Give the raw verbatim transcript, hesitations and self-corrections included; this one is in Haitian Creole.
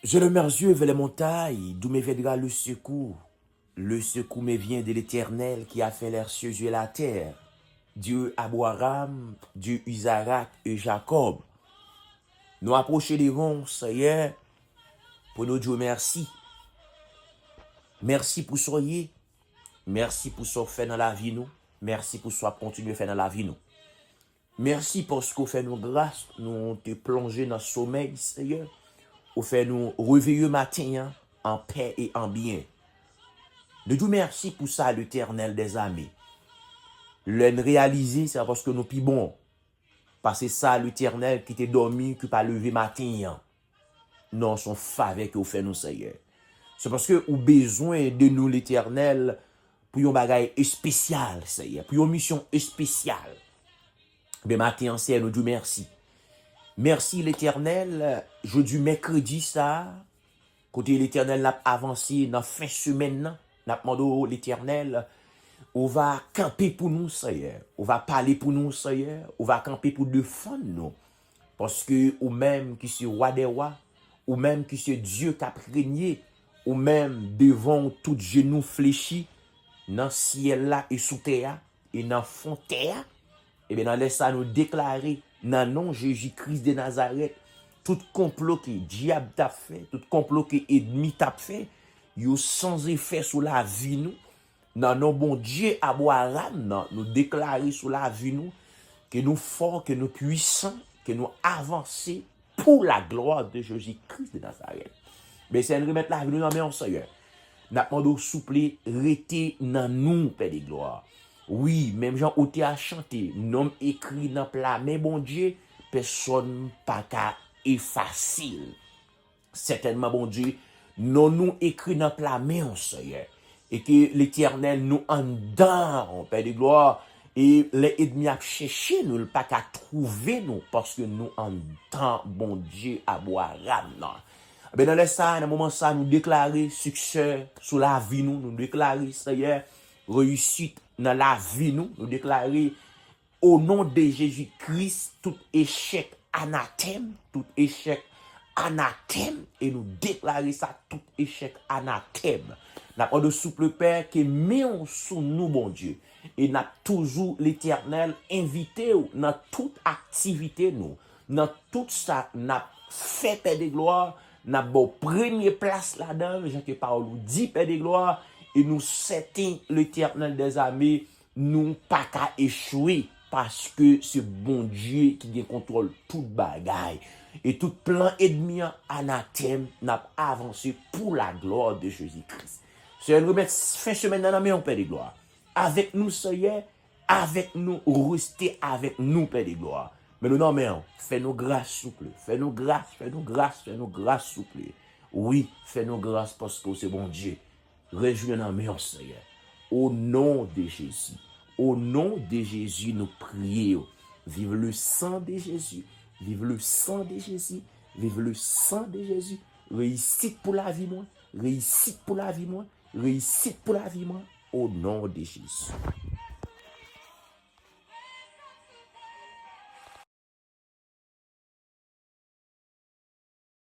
Je lève mes yeux vers les montagnes, d'où me viendra le secours. Le secours me vient de l'Éternel qui a fait les cieux et la terre. Dieu Abraham, Dieu Isaac et Jacob. Nou apwoche devan w, Seyè, pou nou di w mèsi. Mèsi pou sa w ye. Mèsi pou sa w fè nan lavi nou. Mèsi pou sa w ap kontinye fè nan lavi nou. Mèsi paske w fè nou gras, nou te plonje nan somèy, Seyè. Ou fè nou reveye maten an an pè e an byen. Nou di w mèsi pou sa, Letènèl dèzame. Lè n reyalize, se pa paske nou pi bon. Pase sa, Letènèl ki te dòmi, ki pa leve maten an. Non, se yon favè ke w fè nou, Seyè. Se paske ou bezwen de nou, Letènèl, pou yon bagay espesyal, Seyè, pou yon misyon espesyal. Ben, maten an, Seyè, nou di w mèsi. Mèsi, Letènèl, jodi mèkredi sa a, kote, Letènèl, n ap avanse nan fen semèn nan, n ap mande w, Letènèl, ou va kanpe pou nou, Seyè. Ou va pale pou nou, Seyè. Ou va kanpe pou defann nou. Paske ou menm ki se Wa dè wa, ou menm ki se Dye k ap renye, ou menm devan w tout jenou flechi nan syèl la e sou tè a e nan fon tè a. Ebyen, nan lè sa, nou deklare, nan non Jezi Kris de Nazarèt, tout konplo ke dyab t ap fè, tout konplo ke ènmi t ap fè, yo san efè sou lavi nou. Nan non Bondye Abraram nan, nou deklare sou lavi nou ke nou fò, ke nou pwisan, ke nou avanse pour la gloire de Jésus-Christ de Nazareth. Men Seyè, n remèt lavi nou nan men w, Seyè. N ap mande w, souple, rete nan nou, Pè de glwa. Wi, menm jan otè a chante, non m ekri nan pla men Bondye, pèsonn pa ka efase l. Sètènman, Bondye, non nou ekri nan pla men w, Seyè. E ke Letènèl, nou anndan w, Pè de glwa. E lè ènmi ap chèche nou, l pa ka twouve nou, paske nou anndan Bondye Abraram nan. Ebyen, nan lè sa a, nan moman sa a, nou deklare siksè sou lavi nou, nou deklare, Seyè, reyisit nan lavi nou, nou deklare, o non de Jezi Kris, tout echèk anatèm, tout echèk anatèm, e nou deklare sa, tout echèk anatèm. N ap mande w, souple, Pè, ke men w sou nou, Bondye. E n ap toujou, Letènèl, envite w nan tout aktivite nou, nan tout sa n ap fè, Pè de glwa, n ap ba w premye plas ladan l, jan ke pawòl ou di, Pè de glwa, e nou sèten, Letènèl dèzame, nou pa ka echwe, paske se Bondye ki gen kontwòl tout bagay. E tout plan ènmi an anatèm, n ap avanse pour la gloire de Jésus-Christ. Seyè, n remèt fen semèn nan nan men w, Pè de glwa. Avèk nou, Seyè, avèk nou, reste avèk nou, Pè de glwa. Men nou nan men w, fè nou gras, souple. Fè nou gras, fè nou gras, fè nou gras, souple. Wi, fè nou gras paske w se Bondye. Rejwi nan men w, Seyè. O non de Jezi. O non de Jezi, nou priye w. Vive le sang de Jésus. Vive le sang de Jésus. Vive le sang de Jésus. Reyisit pou lavi mwen. Reyisit pou lavi mwen. Reyisit pou lavi mwen. O non de Jezi.